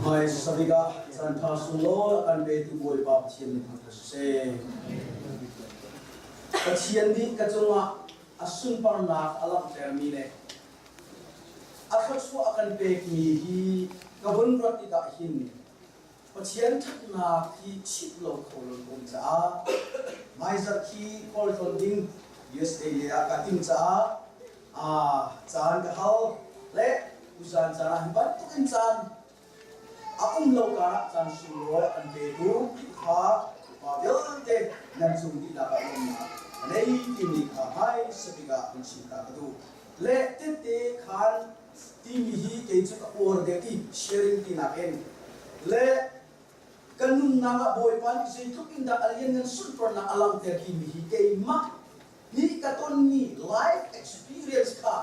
Hmaisa bik ah caanṭha sunglawi a kan petu Bawipa Pathian min thangṭhat siseh. Pathian nih ka cungah a sunparnak a langhtermi le a thluachuah a kan pekmi hi ka vun ruat tikah hin Pathian ṭhatnak hi chimh lo kho lo ka um caah hmaizarh khi khualtlawn ding USA lei ah kaa tim caah caan ka hal le tuzaan caan ah hi bantuk in caan a um lo karah caan sunglawi a kan petu Khrihfa upa vialte nan cung dihlak ah lawmhnak a nei timi kha hmaisa bik ah vun chim ta ka duh. Le tette khan timi hi kei cu ka uar deuh i sharing tinak in le kan nunnak ah Bawipa nih zeitluk in dah a lianngan sunparnak a langhter timi hi keimah nih ka tonmi life experience kha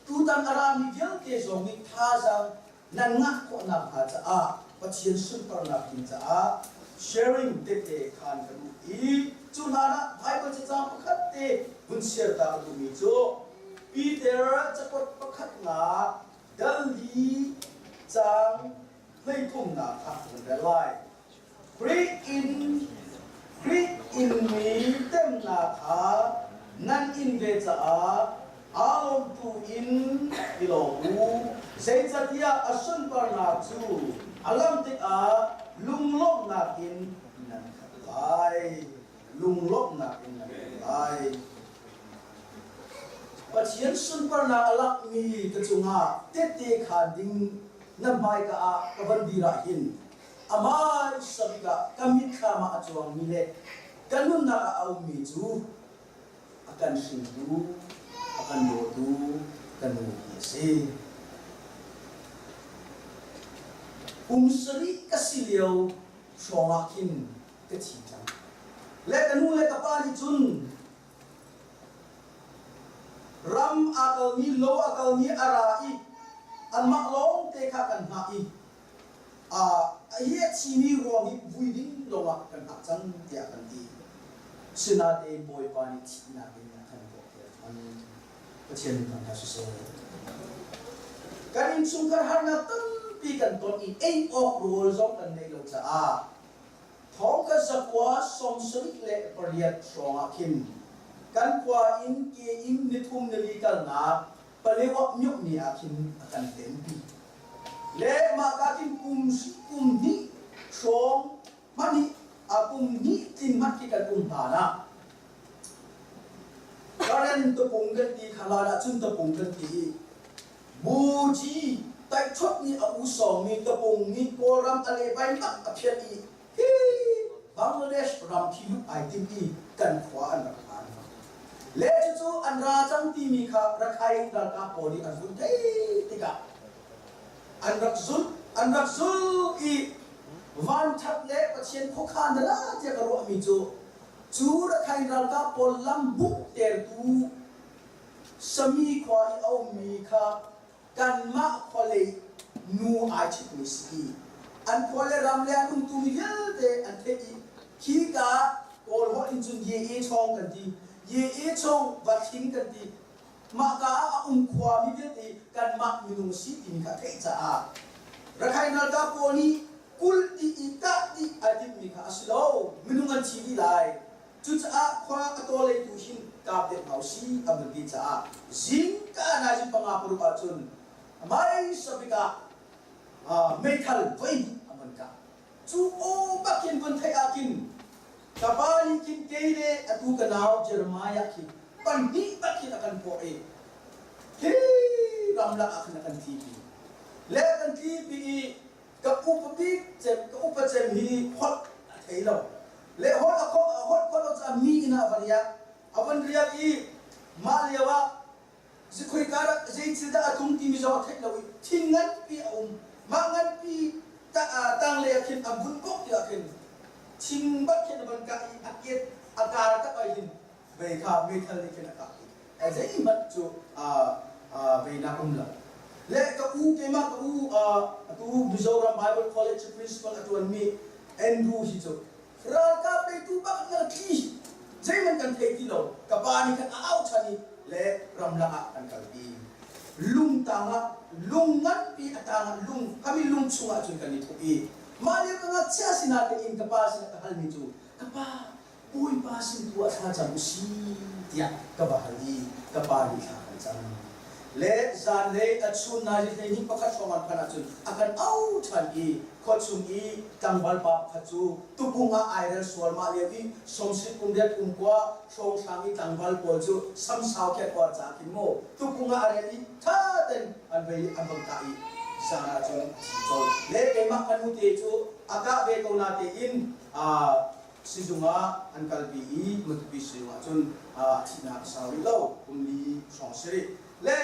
tutan a rami vialte zong nih thazaang nan ngah khawhnak hnga caah Pathian sunparnak ding caah sharing tete khan ka duh i cu hlan ah Bible cacang pakhat te vun share ta ka duhmi cu Peter cakuat pakhatnak dal li caang hleithumnak kha kan rel lai. Khrih in Khrih in mi temnak kha nan in ve caah aa lawmtu in i lawm u. Zeicahtiah a sunparnak cu a lam tikah lunglawmhnak in nan khat lai. Lunglawmhnak in nan khat lai. Pathian sunparnak a lakmi ka cungah tehte khaan ding na hmaika ah ka van dir ah hin amah sabik ah ka mitthlam ah a cuangmi le ka nunnak ah a ummi cu a kan hringtu, a kan dawtu ka nu hi a si. Kum sarih ka si lio hrawng ah khin ka thi cang. Le ka nu le ka pa nih cun ram aa kalmi, lo a kalmi a ra i anmah lawngte kha kan hngah i hi a thimi ruang hi vui ding lawngah kan hngah cang tiah kan ti. Sinain Bawipa nih thihnak in a kan kawhter than. Pathian min thangthat siseh. Kan innchungkhar harnak tampi kan ton i ei awk rawl zong kan neih lo caah Thong kan zakua 78 hrawngah khin kan khua in ke in nithum nili kalnak Palewah myuh ni ah khin a kan tenpi. Le mah ka khin kum kum hnih hrawng hmanh hi a kum hnih tlin hmanh khi kan um hna na. Karen tapung kan ti khala ah cun tapung kan ti i Buci taihchuat nih a u sawngmi tapung nih Kawlram a le bai tak a phiat i hi Bangladesh ram thi lut ai tim i kan khua an rak phan. Le cucu an ra cang timi kha Rakhine ralkap pawl nih an vun theih tikah an rak zulh an rak zulh i vanṭhat le Pathian khuakhan dah tiah ka ruahmi cu cu Rakhine ralkap pawl lam buktertu Sami khua i a ummi kha kanmah khualei nu ai ṭhitmi si i an khua le ram le an umtumi vialte an theih i khika Kawl holh in cun Ye Chong kan ti. Ye Chong vathling kan ti. Mahka ah a um khuami vialte kanmah minung si timi kha theih caah Rakhine ralkap pawl nih kulh dih i kah dih ai timhmi kha a si lo. Minung an thi dih lai. Cucaah khua a tawleitu hin kap deuh hna usih an vun ti caah zingka nazi panga paruk ahcun hmaisa bik ah meithal voi an von kah. Cu aw bak hin vun theih ah khin ka pa nih khin kei le atu ka nau Jeremiah khi pahnih bak hin a kan pawh i hi ramlak ah khin a kan tlipi. Le a kan tlipi i ka upa bik cem ka upa cem hi holh a thei lo le holh a khawh holh khawh lo caah mi inn ah a va riak a van riak i mah lio ah khoika dah zei thil dah a tlung timi zong a theih lo i thing nganpi a um mah nganpi tang lei ah khin a vun bok ti ah khin thing bak khin a van kah i a ket a kar tak ah hin vei kha meithal nih khin a kah i zeihmanh cu veinak um lo le ka u keimah ka u atu Mizoram Bible College principal a ṭuanmi Andrew hi cu ralkap leitu bak na tli zeihmanh kan thei ti lo ka pa nih khan a au ṭhan i le ramlak ah kan kalpi. Lung tangah lung nganpi a tangah lung kami lung chungah cun kan i thup i mah lio ka ngakchia sinah tein ka pa sinah ka halmi cu, "Ka pa, Bawipa sin tu ah thla cam usi," tiah ka va hal i ka pa nih thla kan cam. Le zanlei a chun nazi 21 hrawng an phanh ahcun a kan au ṭhan i khua chung i tlangval pa pakhat cu tupung ah ai rel sualmah lio i 70 kum riat kum kua hrawnghrang i tlangval pawl cu samsau khi an uar caah khin mu tupung ah a rel i ṭha ten an vei i an vang kah i zan ah cun a thi colh. Le keimah ka nute cu a kah ve ko na tein sizung ah an kalpi i Matupi sizung ah cun thihnak a sau rih lo, kum li hrawng si rih. Le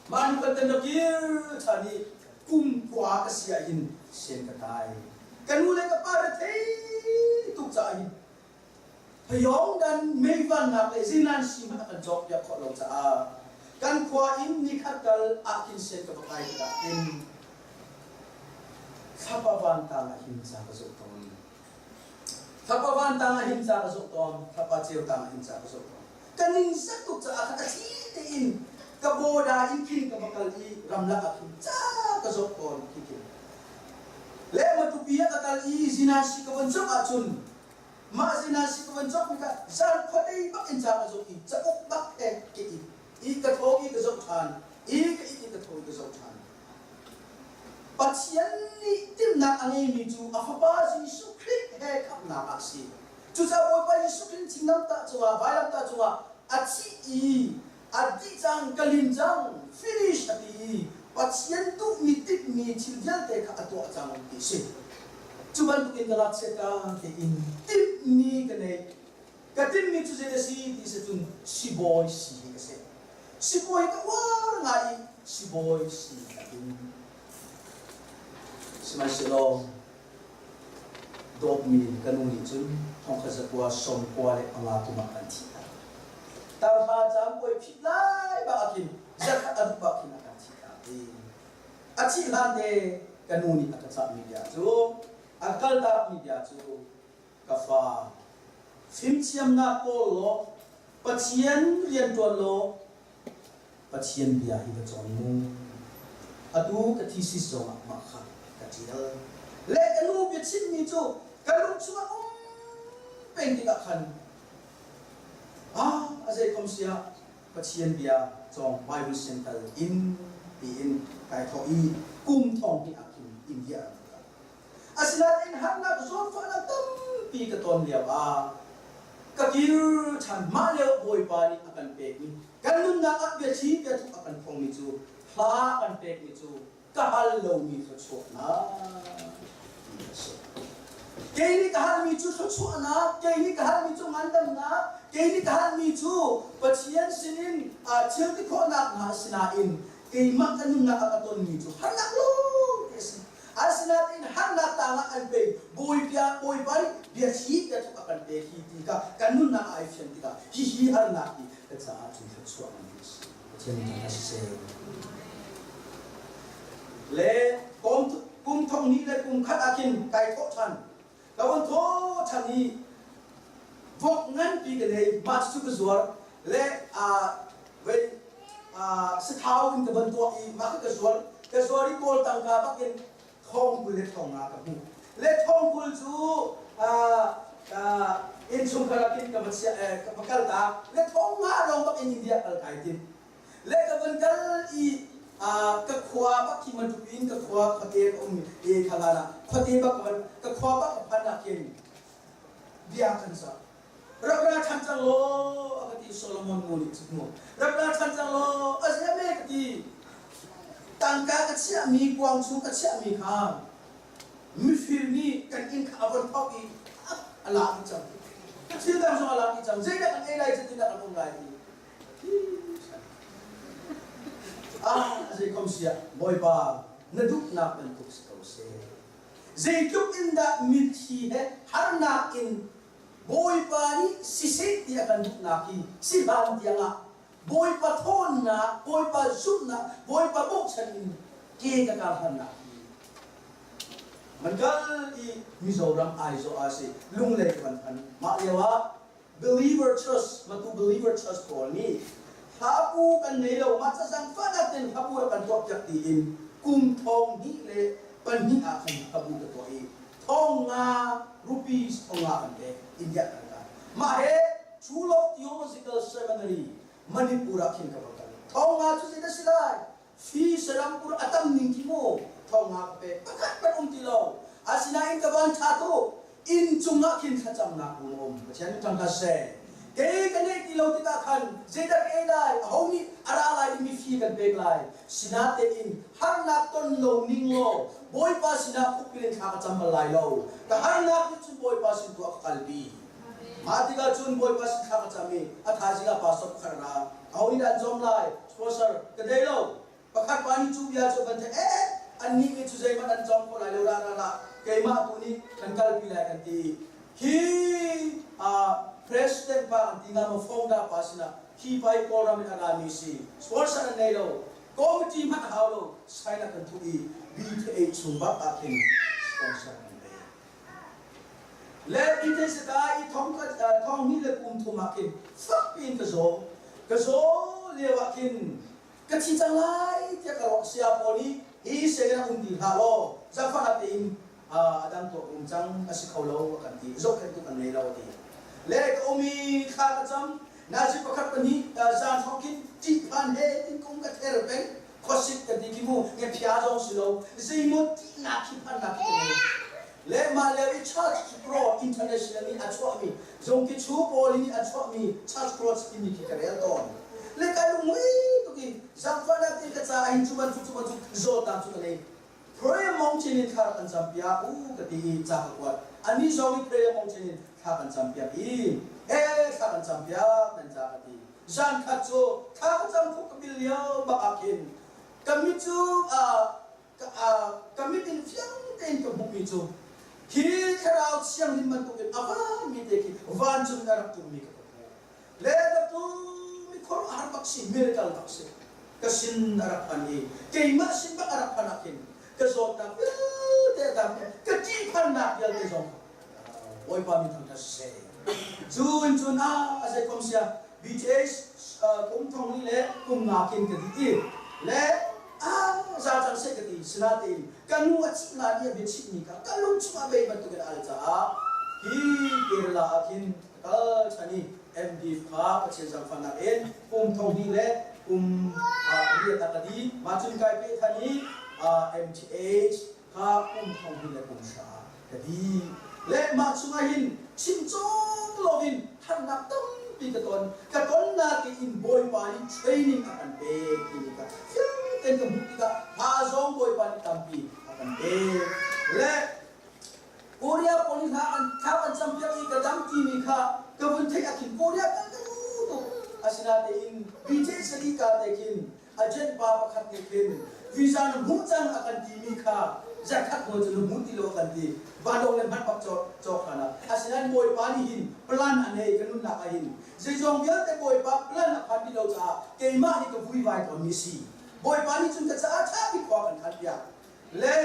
mah nu kan tan rak kir ṭhan i kum kua ka si ah hin sian ka kai. Ka nu le ka pa rethei tuk caah hin Phayawng dan meivannak le zinan si hmanh a kan cawkpiak khawh lo caah kan khua in nikhat kal ah khin sian ka va kai tikah hin thlapa vantang ah hin ca ka zoh tawn. Thlapa vantang ah hin ca ka zoh tawn, thlapa ceu tang ah hin ca ka zoh tawn. Ka ningzak tuk caah khan a thli tein ka bawda in khin ka va kal i ramlak ah khin ca ka zoh tawn khi khin. Le Matupi ah ka kal i zinasi ka von cawk ahcun mah zinasi ka von cawk mi kha zarkhua dei bak in ca ka zoh i cauk bak he ka it i ka thaw i ka zoh ṭhan i ka it i ka thaw i ka zoh ṭhan. Pathian nih timhnak a ngeimi cu a Fapa Jesuh Khrih he khamhnak ah a si. Cucaah Bawipa Jesuh Khrih thinglamtah cungah, vailamtah cungah a thih i a dih cang, ka lim cang, finish a ti i Pathian duhmi timhmi thil vialte kha a tuah cang ti a si. Cu bantukin ka ngakchiat ka tein timhmi ka nei. Ka timhmi cu zei a si ti si cun sibawi si hi ka si. Sibawi ka uar ngai i sibawi si ka tim. Sihmanhsehlaw dawtmi ka nu nih cun 1995 kum ah kan thih tak. Tarhla caanpuai phit lai bak ah khin zakhat a duh bak khin a kan thih tak i a thih hlan te ka nu nih a ka cahmi bia cu, a kaltakmi bia cu, "Ka fa, fimthiamnak kawl law Pathian rian ṭuan law Pathian bia hi va cawn mu. Atu ka thesis zongah mah kha ka ṭial." Le ka nu biachimmi cu ka lung chungah um peng tikah khan ah a zeikhom siah Pathian bia cawng Bible siangkal in tiin kai thawh i kum thong hnih ah khin India ram ka kal. Asinain harnak zawnfahnak tampi ka ton lio ah ka kir ṭhan. Mah lio Bawipa nih a kan pekmi kan nunnak ah biathli biathuk a kan phongmi cu, hla a kan pekmi cu ka hal lomi thluachuahnak ti a si. Kei nih ka halmi cu thluachuahnak, kei nih ka halmi cu ngandamnak, kei nih ka halmi cu Pathian sinin thil ti khawhnak hna a si nain keimah ka nunnak ah ka tonmi cu harnak lawng te a si. Asinain harnak tangah an pe. Bawipa Bawipa nih biathli biathuk a kan pek hi ti kha kan nunnak ah ai fian tikah hihi harnak hi ka caah cun thluachuah ngan a si. Pathian min thangṭhat siseh. Le kum thong hnih le kum khat ah khin kai thawh ṭhan. Ka von thaw ṭhan i vok nganpi ka nei, mah cucu ka zuar le vei sathau in ka van tuah i mah kha ka zuar. Ka zuar i Kawl tangka bak in 20 le 50 ka hmuh. Le 20 cu innchungkhar ah khin ka va chiah, ka va kal ta. Le 50 lawng bak in India kal kai tim. Le ka van kal i ka khua bak khi bantuk in ka khua khuate ka um i khalan ah khuate bak ka van ka khua bak ka phan ah khin bia kan sa rak ra ṭhan cang law, a ka ti. Solomon mu nih cu mu rak ra ṭhan cang law, a zia me ka ti. Tangka ka chiahmi kuang chung ka chiahmi kha mifir nih kan inn kha a von phauh i a lak i cang, thil dang zong a lak i cang, zeidah kan ei lai, zeitindah kan um lai ti. Ah, zeikom siah Bawipa na duhnak bantuk si ko seh. Zeitluk in dah mithi he harnak in Bawipa nih siseh ti a kan duhnak hi si hlan tiangah Bawipa thawnnak, Bawipa zumhnak, Bawipa bochan in ke ka kar hlannak hi man kal i Mizoram Aizawl ah si Lunglei ka van phan. Mah lio ah Believer Church, Matu Believer Church pawl nih Hlabu kan nei lo mah ca zangfahnak tein hlabu rak kan tuahpiak tiin kum thong hnih le pahnih ah khan hlabu ka tuah i thong nga rupees thong nga kan pek India kan kai. Mah he True Love Theological Seminary Manipur ah khin ka va kal. Thong nga cu zeidah si lai? Fi saram a tam ning khi mu thong nga ka pek pakhat hmanh um ti lo. Asinain ka van ṭha tuk. Inn cungah khin thlacamnak room a um. Pathian nih thangṭhat seh. Kei ka neih ti lo tikah khan zeidah ka ei lai? Aho nih a ra lai i mifi kan pek lai? Sinatein harnak ton lo ning law Bawipa sinah khukbil in thla ka cam bal lai lo. Ka harnak nih cun Bawipa sin tu a ka kalpi. Mah tikah cun Bawipa sin thla ka cam i a thaizing ah pastor pakhat a ra. Aho nih dah an cawm lai? Sponsor ka nei lo. Pakhat pa nih cu bia cu a van theih, eh, annih nih cu zeihmanh an cawm kho lai lo, ra ra ra, keimah tu nih kan kalpi lai kan ti. Hi president pa an ti nga maw founder pa sinah hi pa hi Kawlram in a rami si, sponsor an nei lo, committee hmanh a hau lo, sign a kan thuh i BTA chung bak ah khin sponsor an nei. Le Bethesda i thong thong hnih le kum thum ah khin fak piin ka zaw. Ka zaw lio ah khin ka thi cang lai tiah ka ruah. Saya pawl nih hi sehgan um ti hlah law zaangfahnak tein a dang tuah um cang a si kho lo a kan ti. Zohkhenhtu kan ngei lo a ti. Le ka um i thla ka cam. Nazi pakhat pahnih zan hrawng khin ṭihphan he tin kum ka ther peng. Khuasik kan ti khi mu ngephia zong si lo zeimaw tihnak khi phannak khi ka ngei. Le mah lio i Church Pro International nih a chuahmi zungki chu pawl nih a chuahmi Church Pro timi khi ka rel tawn. Le kai lungmui tuk i zaangfahnak tein ka ca hin cu bantuk cu bantuk zawtnak cu ka nei. Prayer Mountain in thla kan campiak u ka ti i ca ka kuat. Anih zong nih Prayer Mountain in thla kan campiak i ee thla kan campiak nan ca ka ti. Zan khat cu thla ka cam khuk ka bil lio bak ah khin ka mit cu ka mit in fiang tein ka hmuhmi cu hi thlarau thianghlim bantukin a vanmi te khi vancung in a rak ṭummi ka hmu. Le tu mi khuaruahhar bak si miracle bak si ka sin a rak phan i keimah sin bak a rak phan ah khin ka zawtnak vialte a dam i ka ṭihphannak vialte zong Bawipa min thangṭhat siseh. Cun cun ah a zeikom sia BTH kum thong li le kum nga khin ka dih i le ah za cang seh ka ti sinatein ka nu a chimh la ni a bia chimhmi kha ka lung chungah bei bantukin a al caah hi Kerala ah khin ka kal ṭhan i MD kha Pathian zaangfahnak in kum thong hnih le kum riat a ka di mah cun kai peh than i MTH kha kum thong hnih le kum hra ka di. Le mah chungah hin chim cawk loin harnak tampi ka ton. Ka tonnak in Bawipa nih training a kan pek timi kha fiang tein ka hmuh tikah hma zong Bawipa nih tampi a kan pek. Le Korea pawl nih hla an thla an campiak i ka dam timi kha ka vun theih ah khin Korea kal ka duh tuk. Asinain BJ Salika te khin agent pa pakhat nih khin visa na hmuh cang a kan timi kha zarkhat hnu cu na hmu ti lo a kan ti vanlawng le hmanh bak cawk hlan ah asinain bawipa nih hin plan a nei ka nunnak ah hin zeizong vialte bawipa plan a phan dih lo caah keimah nih ka vuivai tawnmi si bawipa nih cun ka caah ṭha bik khua kan khan piak le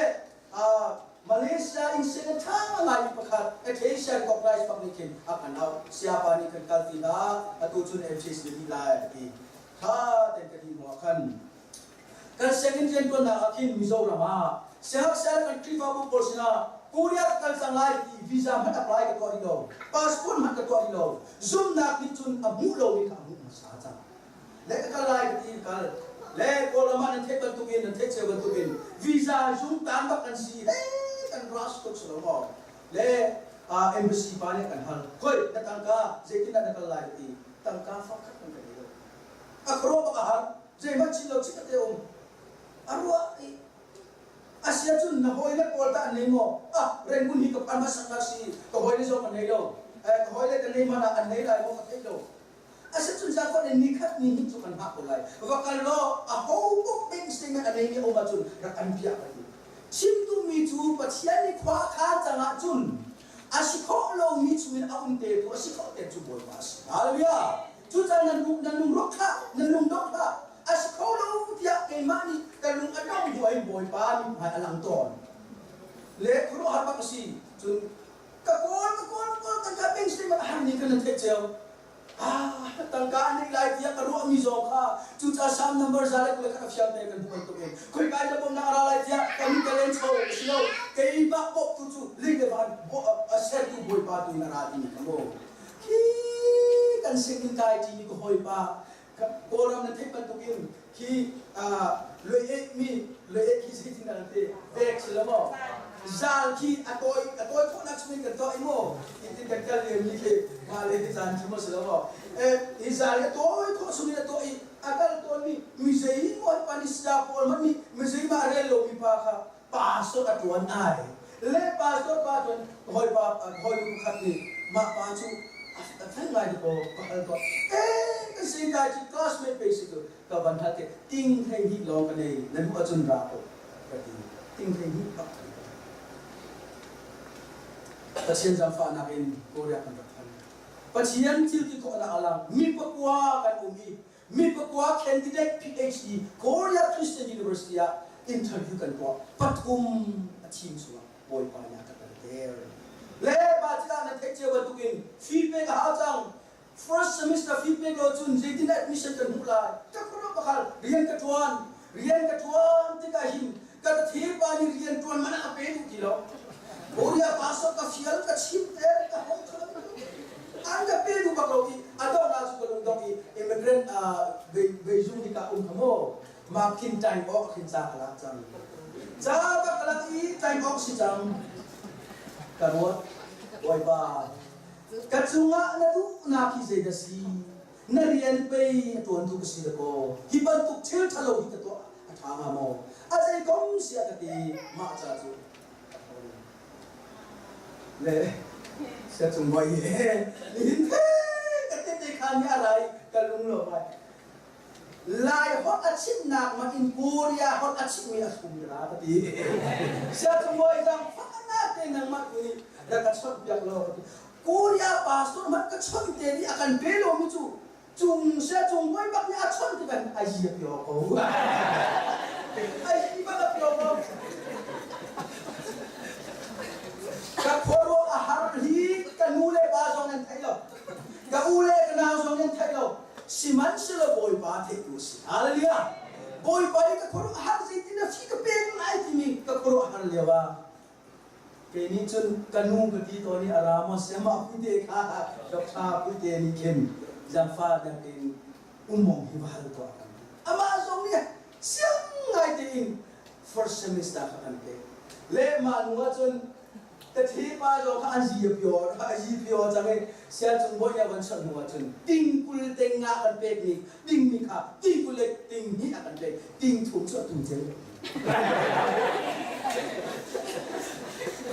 Malaysia in sen a ṭha ngai pakhat Acacia recognize bak nih khin a kan auh siapa nih kan kal ti hlah atu cun MCC na dih lai a ti Tha tein ka ti hnu ah khan kan sianginn rianṭuannak ah khin Mizoram ah siangngakchia le kan Khrihfabu pawl sinah Korea ka kal cang lai ti visa hmanh apply ka tuah rih lo, passport hmanh ka tuah rih lo. Zumhnak nih cun a hmuh lomi kha a hmuh hmasa cang. Le ka kal lai ka ti kal. Le Kawlram ah nan theih bantukin nan theih cio bantukin visa zung tan bak kan si he kan rush tuk si lo maw? Le embassy pa nih a kan hal. Khoi na tangka zeitindah na kal lai ka ti. Tangka fangkhat kan ka nei lo. A khuaruah bak a har. Zeihmanh chim lo chikhat te um. A ruah i a sia cun na hawile pawl tah an nei maw? Ah, Rangoon hi ka phan hmasaknak si. Ka hawile zong an nei lo. Eh, ka hawile ka nei hmanh ah an nei lai maw ka thei lo. Asicun zakhua in nikhat ni hi cu kan hngah ko lai. Va kal law a ho paoh bank statement a neimi a um ahcun rak an piah ka ti. Chim duhmi cu Pathian nih khua a khaan cang ahcun a si khawh lomi chungin a um te tu a si khawh te cu Bawipa a si. Hallelujah! Cucaah nan lung nan lung rawk hlah, nan lung dong hlah. A si kho lo tiah keimah nih ka lung a dong hnu ah Bawipa mithmai a lang tawn. Le khuaruahhar bak a si. Cun ka kawl ka kawl ka kawl kan ka bank statement a har ni kan nan theih cio. Ah! Tangka an neih lai tiah ka ruahmi zong kha cucaah Salm number 121 a fiang te kan hmuh bantuk in khoika in dah bawmhnak a ra lai tiah ka min ka len cho a si lo. Keimah bawmhtu cu ling le van a sertu Bawipa tu in a ra timi kha mu. Khi kan singin kai ṭimi ka hawipa Kawlram na theih bantukin khi loi eh mi loi eh khi zeitin dah nan ti vek si lo maw zal khi a tawi a tawi khawhnak chungin kan tuah i maw tin kan kal lio mi khi mah le hi caan khi maw si lo maw hi zal a tawi khawh chungin a tuah i a kal tawn mi mi zei maw panisya pawl hmanh nih mi zei mah rel lo mi pa kha pastor a ṭuan ai le pastor pa cun hawipa hawi pakhat nih mah pa cu a fel ngai dakaw ka hal tuah eh ka sin kai cu classmate pe si cu ka van hal te ting hlei hnih lawng ka nei na duh ahcun ra ko ka ti ting hlei hnih bak Pathian zaangfahnak in Korea kan rak phan Pathian thil ti khawhnak a lang mi pakua kan um i Mi pakua candidate PhD Korea Christian University ah interview kan tuah. Pathum a thim chungah Bawipa nih a ka kalter. Le pa tikah nan theih cio bantukin fee pek a hau cang. First semester fee pek lo cun zeitin admission kan hmuh lai? Ka khuaruah pakhat rian ka ṭuan. Rian ka ṭuan tikah hin ka pa nih rian ṭuan man a ka pe duh ti lo. Korea pastor ka fial ka chim te ka hong thlam an ka pe duh bak lo i a donghnak cu ka lungdong i immigrant Beijing hi ka um kha maw ma khin time awk khin ca ka lak cang ca bak ka lak i time awk si cang ka ruat bawipa ka cungah na duhnak hi zei dah si na rian pei a ṭuantu ka si dakaw hi bantuk thil ṭhalo hi ka tuah a ṭha hnga maw a zei kom siah ka ti mah ca cu le sia cung boi he nihin the ka te te khan hi a rai ka lung lo mai lai holh a chimnak ma in Korea holh a chimmi a thlum ra ka ti sia cung boi zang fana te nangmah tu nih rak ka chawnh piak lo ka ti Korea pastor hmanh ka chawnh te nih a kan pe lomi cu cung sia cung bawi bak nih a chawnh ti kan a yi a pio ko a yi bak a pio ko ka khuaruah a har hi ka nu le pa zong nan theih lo ka u le ka nau zong nan theih lo sihmanhsehlaw Bawipa theihtu a si hallelujah Bawipa nih ka khuaruah a har zeitin na fi ka pek lai timi ka khuaruah a har lio ah Kei nih cun ka nu ka ti tawn i a ra maw siamah puite kha Dr. Puite nih khin zaangfah in umong hi va hal tuah kan ti. Amah zong nih siang ngai tein first semester kha kan pek. Le mah nu ah cun ka thipa zong kha an zi a pio a zi pio cang i siangcung bawi nih a van chawnh hnu ah cun tingkul teng nga kan pek ni dingmi kha tingkul le ting hnih a kan pek ting thum cu a tu cel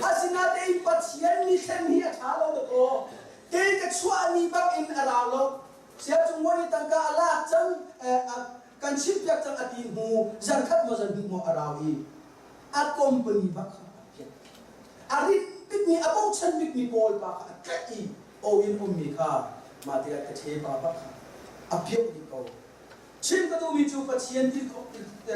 Asinain Pathian mi thlen hi a ṭha lo dakaw. Kei ka chuah ni bak in a rau lo. Siangcung bawi nih tangka a lak cang kan chimpiak cang a ti hnu zarkhat maw zarhnih maw a rau i a company bak kha a phiat. A rin bikmi a bochan bikmi pawl pa kha a tlaih i o in ummi kha mah tikah ka ṭhe pa bak kha a piah dih ko. Chim ka duhmi cu Pathian thil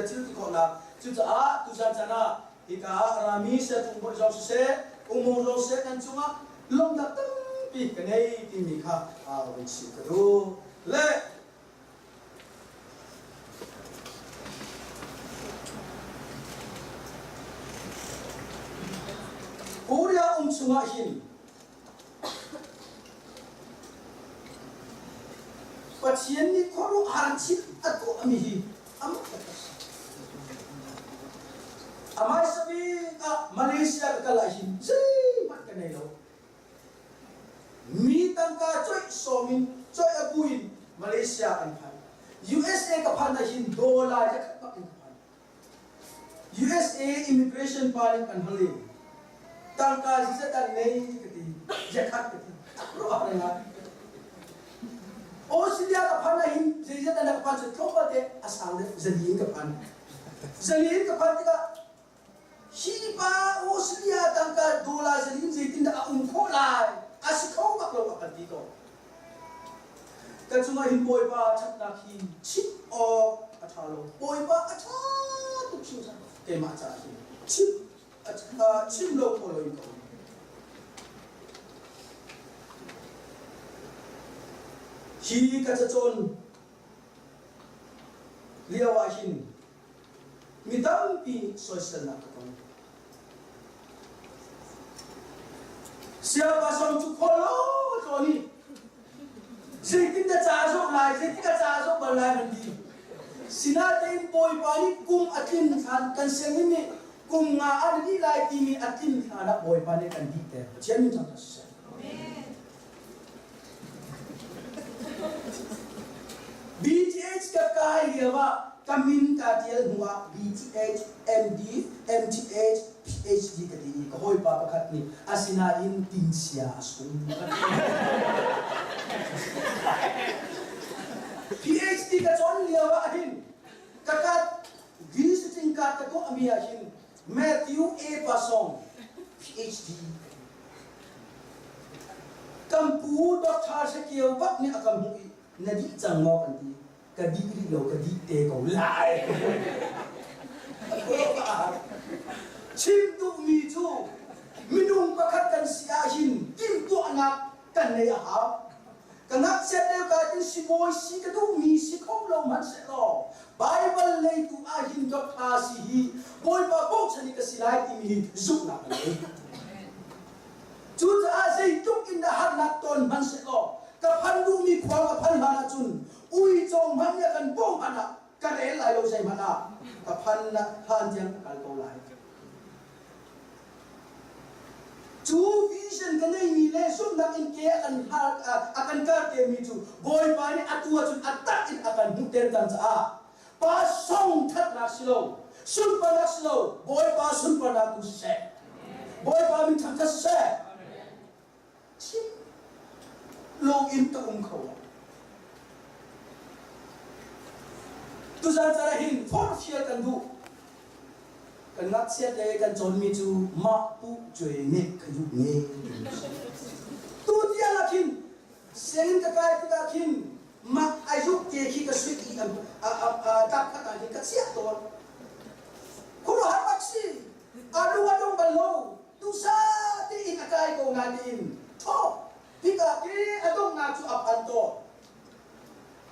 ti khawhnak cucaah tuzan caan ah hika ah a rami siatung bawi zong siseh umung zong siseh nan cungah lawmhnak tampi ka ngei timi kha vun chim ka duh. Le Korea um chungah hin Pathian nih khuaruahhar thil a tuahmi hi amah taktak si. A hmaisa bik ah Malaysia ka kal ah hin zeihmanh ka nei lo. Mi tangka coih sawm in coih a bu in Malaysia kan phan. USA ka phan ah hin dollar zakhat bak in ka phan. USA immigration pa nih kan hal i tangka zizat an nei ka ti zakhat ka ti ruah reng ah Australia ka phan ah hin zeizat an ka phan cu tlawmpal te a sang deuh zali in ka phan zali in ka phan tikah hi pa Australia tangka dollar zali in zeitin dah a um khawh lai a si kho bak lo a kan ti ko Ka cungah hin Bawipa ṭhatnak hi chim awk a ṭha lo. Bawipa a ṭha tuk hringhran keimah caah hin chim chim lo kho loin ka um. Hi ka cacawn lio ah hin mi tampi nih soiselnak ka tong. Siapa song cu khual law tlawn i zeitin dah ca a zawh lai, zeitin ka ca a zawh bal lai kan ti. Sinain Bawipa nih kum a tlin hlan kan sianginn nih kum nga an dih lai timi a tlin hlan ah Bawipa nih kan dihter. Pathian min thangṭhat siseh. BTH ka kai lio ah ka min kaa ṭial hnu ah BTH, MD, MTH, PhD ka ti i ka hawipa pakhat nih asinain tinchia a sung. PhD ka cawn lio ah hin ka kat visiting card ka tuahmi ah hin Matthew A. Pasong PhD Kan pu Doctor Hrekio bak nih a kan hmuh i na dih cang maw kan ti. Ka dih rih lo, ka dih te ko lai. Chim duhmi cu minung pakhat kan si ahhin timhtuahnak kan nei a hau. Ka ngakchiat lio ka tin sibawi si ka duhmi si kho lo hmanhsehlaw Baibal lei tu ahhin doctor si hi Bawipa bochan i ka si lai timi hi zumhnak ka ngei. Cucaah zeitluk in dah harnak ton hmanhsehlaw ka phan duhmi khua ka phan hlan ahcun uico hmanh nih a kan bawmh hmanh ah ka rel lai lo zeihmanh ah ka phan hlan tiang ka kal ko lai. Cu vision ka ngeimi le zumhnak in ke a kan a kan kartermi cu Bawipa nih atu ahcun a tak in a kan hmuhter cang caah pa song thatnak si lo sunparnak si lo Bawipa sunparnak tu siseh Bawipa min thangthat siseh chim lo in ka um kho lo tuzan caan ah hin forhfial kan duh kan ngakchiat le kan cawnmi cu mah pu cuai nih ka duh nge tu tiang ah khin sianginn ka kai tikah khin mah ayuk te khi ka suit i tlak khat ah hin ka chiah tawn khuaruahhar bak si a lung a dong bal lo duhsah tein a kai ko nain thaw tikah ke a donghnak cu a phan tawn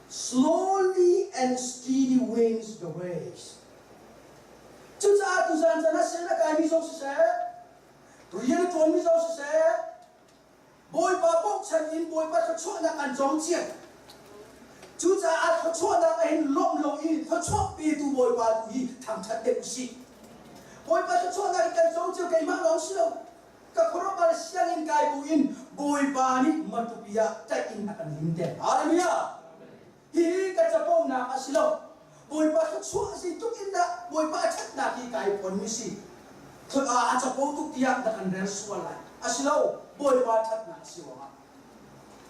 slowly and steady wins the race cucaah tuzan chan ah sian a kaimi zong siseh rian a ṭuanmi zong siseh Bawipa bochan in Bawipa thluachuahnak an cawng cia. Cucaah thluachuahnak ah hin lawmh lo i thluachuah petu Bawipa tu hi thangṭhat deuh usih. Bawipa thluachuahnak hi kan cawng cio keimah lawng si lo. Ka khuaruahhar sianginn kai bu in Bawipa nih Matupi ah tlaih in a kan limter. Hallelujah! Hihi ka caponak a si lo. Bawipa thluachuah zeitluk in dah Bawipa a ṭhatnak hi kai phuanmi si. A capo tuk tiah na kan rel sual lai. A si lo. Bawipa ṭhatnak a si ruangah.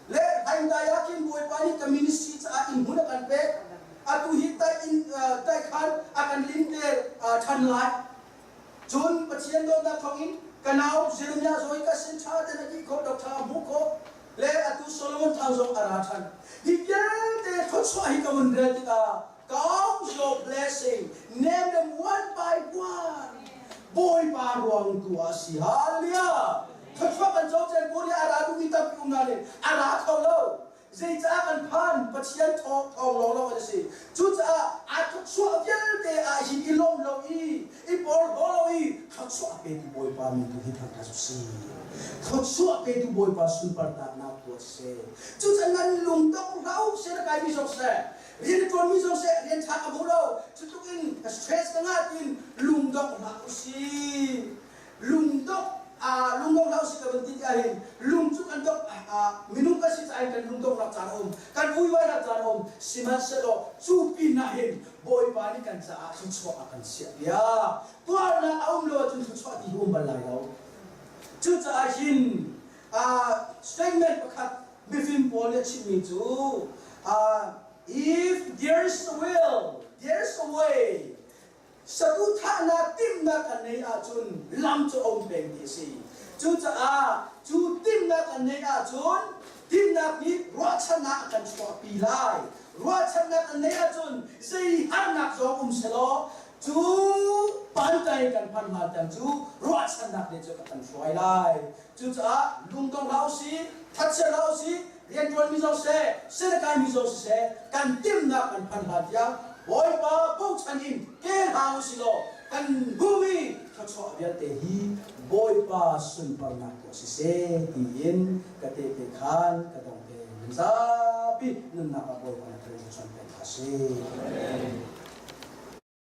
Le haindai ah khin Bawipa nih ka ministry caah inn hmun a kan pek. Atu hi tai inn tai khan a kan limter ṭhan lai. Cun Pathian dawtnak thawngin ka nau Jeremiah zong hi ka sin ṭha tein a ti khawh, doctor a hmuh khawh, le atu Solomon Thang zong a ra ṭhan. Hi vialte thluachuah hi ka vun rel tikah count your blessing, name them one by one. Bawipa ruang tu ah a si. Hallelujah! Thluachuah kan co cen Korea a ra duhmi tampi um nain a ra kho lo. Zeicah kan phan? Pathian thawng lawnglawng an si. Cucaah aa thluachuah vialte ah hin i lawm lo i, i porhlaw lo i thluachuah petu Bawipa min tu hi thangṭhat u sih. Thluachuah petu Bawipa sunparnak tuah seh. Cucaah nan lung dong hlah u, sian a kaimi zong seh, rian a ṭuanmi zong seh, rian ṭha ka hmu lo, cutluk in stress ka ngah tiin lung dong hlah u sih. Lungdongh lungdongh hlah usih ka vun ti ti ahhin lung cu kan dongh minung kan si caah hin kan lungdonghnak caan a um kan vuivainak caan a um sihmanhsehlaw cu pin ah hin Bawipa nih kan caah thluachuah a kan chiah piak tuarnak a um lo ahcun thluachuah ti hi um bal lai lo cucaah hin statement pakhat mifim pawl nih a chimmi cu if there's a will there's a way Saduhthahnak timhnak kan neih ahcun lam cu a um peng ti a si. Cucaah cu timhnak kan neih ahcun timhnak nih ruahchannak a kan chuahpi lai. Ruahchannak kan neih ahcun zei harnak zong um selaw cu pantai kan phan hlan tiang cu ruahchannak nih cu a kan hruai lai. Cucaah lungdong hlah usih, thatchia hlah usih, Rianṭuanmi zong siseh, sinakai zong siseh, kan timhnak kan phan hlan tiang Bawipa bochan in ke hna u sih law kan hmuhmi thluachuah vialte hi Bawipa sunparnak tuah siseh tiin ka tehte khan ka dong te. Nan zapi nunnak ah Bawipa na kan chuan peng hna sih. Amen.